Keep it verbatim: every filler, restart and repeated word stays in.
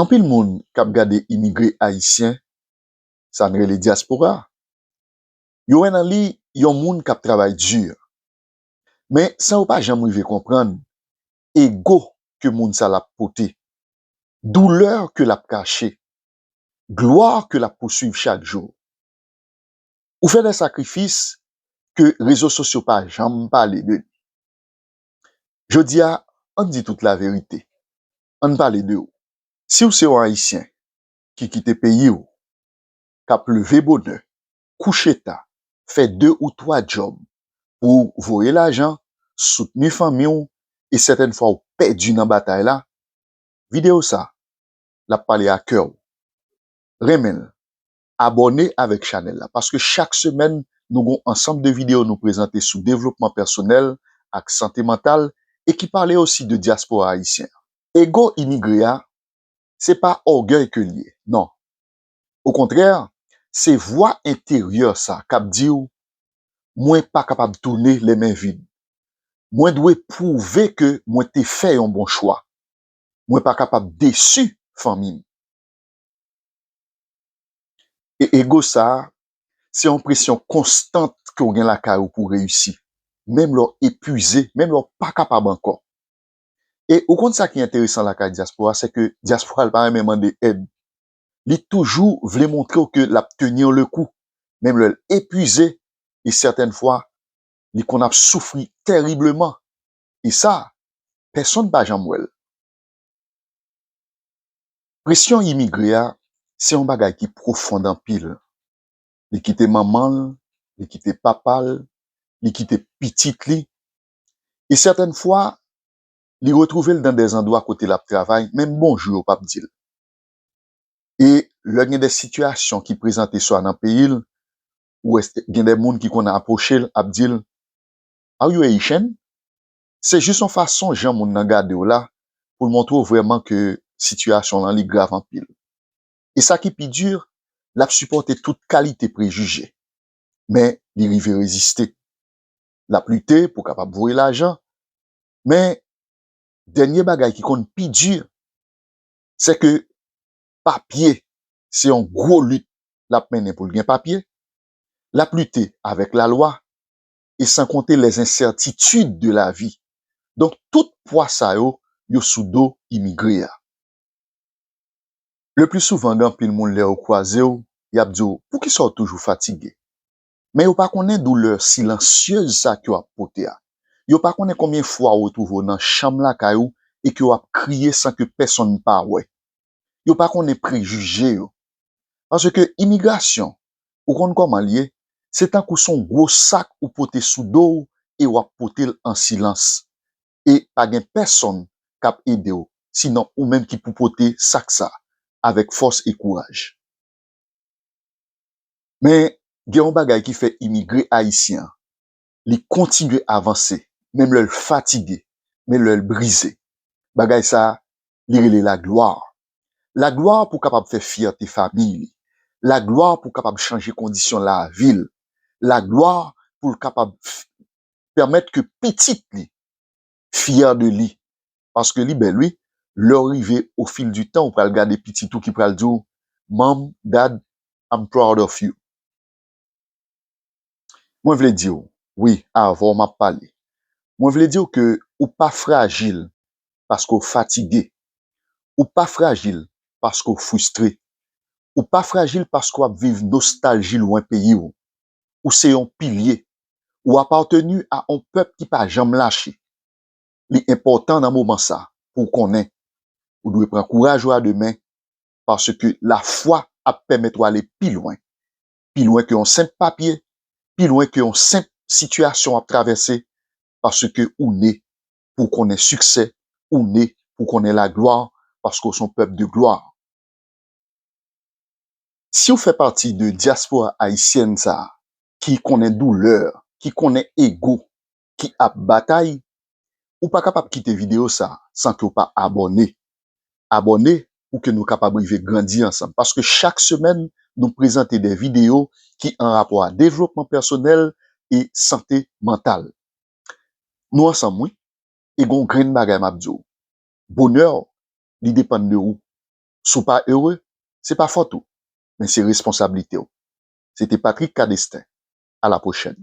Anpil moun k ap gade imigre ayisyen, sa n rele dyaspora, yo wè nan li yon moun k ap travay di. Men, san yo pa janm rive konprann ego ke moun sa l ap pote, doulè ke l ap kache, glwa ke l ap pouswiv chak jou. Ou fè de sakrifis ke rezo sosyo pa janm pale de li. Jodi a, ann di tout laverite. Ann pale de ou. Si w se yon Ayisyen ki kite peyi w, k ap leve bonè, kouche ta, fè de ou twa djòb pou w voye lajan, soutni fanmi w, e sètèn fwa w pèdi nan batay la, videyo sa, l ap pale a kè w. Renmen l. Abòne avèk chanèl la, paske chak semèn, nou gon ansanm de videyo nou prezante sou devlopman pèsonèl ak sante mantal e ki pale osi de dyaspora ayisyen an. Ego imigre a, se pa ògèy ke l ye, non. Okontrè, se vwa enteryè sa k ap di w, mwen pa kapab tounen lè men vid. Mwen dwe pwouve ke mwen te fè yon bon chwa. Mwen pa kapab desi fanmi m. E ego sa a, se yon presyon konstan ke w gen lakay ou pou w reyisi. Menm lè w epuize, menm lè w pa kapab ankò. E ou konn sa ki enteresan lakay dyaspora, se ke dyaspora l pa renmen mande èd. Li toujou vle montre w ke l ap tenir le coup, menm lè l epuize, e sètèn fwa, li konn ap soufri tèribleman. E sa, pèsonn pa janm wè l. Presyon imigre a, se yon bagay ki pwofon anpil. Li kite manman l, li kite papa l, li kite pitit li. E sètèn fwa, li retwouve l nan de zandwa kote l ap travay, menm bonjou yo p ap di l. E lè gen de sitiyasyon ki prezante swa nan peyi l, ou wè gen de moun ki konn apwoche l, ap di l, "Are you Haitian?" Se jis yon fason jan moun nan gade w la pou l montre w vrèman ke sitiyasyon lan li grav anpil. E sa ki pi di, l ap sipòte tout kalite prejije. Men li rive reziste. L ap lite pou kapab voye lajan. Men dènye bagay ki konn pi di, se ke papye, se yon gwo lit l ap mennen pou l gen papye. L ap lite avèk lalwa e san konte les incertitudes de la vie. Donk, tout pwa sa yo, yo sou do imigre a. Le pli souvan, gen anpil moun lè yo kwaze w, y ap di w, "Poukisa w toujou fatige?" Men yo pa konnen doulè silansyez sa ke w ap pote a. Yo pa konnen konbyen fwa w retwouve w nan chanm lakay ou e ke w ap kriye san ke pèsonn pa wè. Yo pa konnen prejije yo. Paske imigrasyon, ou konn kòman l ye, se tankou se yon gwo sak ou pote sou do w e w ap pote l an silans. E pa gen pèsonn k ap ede w, sinon ou menm ki pou pote sak sa avèk fòs e kouraj. Men, gen yon bagay ki fè imigre ayisyen an, li kontinye avanse, menm lè l fatige, menm lè l brize. Bagay sa, li rele laglwa. Laglwa pou kapab fè fyète fanmi li. Laglwa pou kapab chanje kondisyon lavi l. Laglwa pou l kapab f-, pèmèt ke pitit li fyè de li. Paske li bèl, wi. Lè w rive, au fil du temps, ou pral gade pitit ou ki pral di w, "Mom, Dad, I'm proud of you." Mwen vle di w, wi, avè w m ap pale. Mwen vle di w ke ou pa frajil paske w fatige. Ou pa frajil paske w fristre. Ou pa frajil paske w ap viv nostalji lwen peyi w. Ou se yon pilye. Ou apateni a yon pèp ki pa janm lache. Li enpòtan nan moman sa pou w konnen ou dwe pran kouraj ou a de men, paske lafwa ap pèmèt ou ale pi lwen. Pi lwen ke yon senp papye, pi lwen ke yon senp sitiyasyon w ap travèse, paske ou ne pou w konnen siksè, ou ne pou w konnen laglwa, paske w se yon pèp de glwa. Si w fè pati de dyaspora ayisyèn sa a, ki konnen doulè, ki konnen ego, ki ap batay, ou pa kapab kite videyo sa a san ke w pa abòne. Abòne pou ke nou kapab rive grandi ansanm. Paske chak semèn, nou prezante de videyo ki an rapò a devlopman pèsonèl e sante mantal. Nou ansanm, wi. E gon grenn bagay m ap di w. Bonè w, li depann de ou. Si w pa ere, se pa fòt ou, men se responsablite w. Se te Patrick Cadestin. A la pwochèn.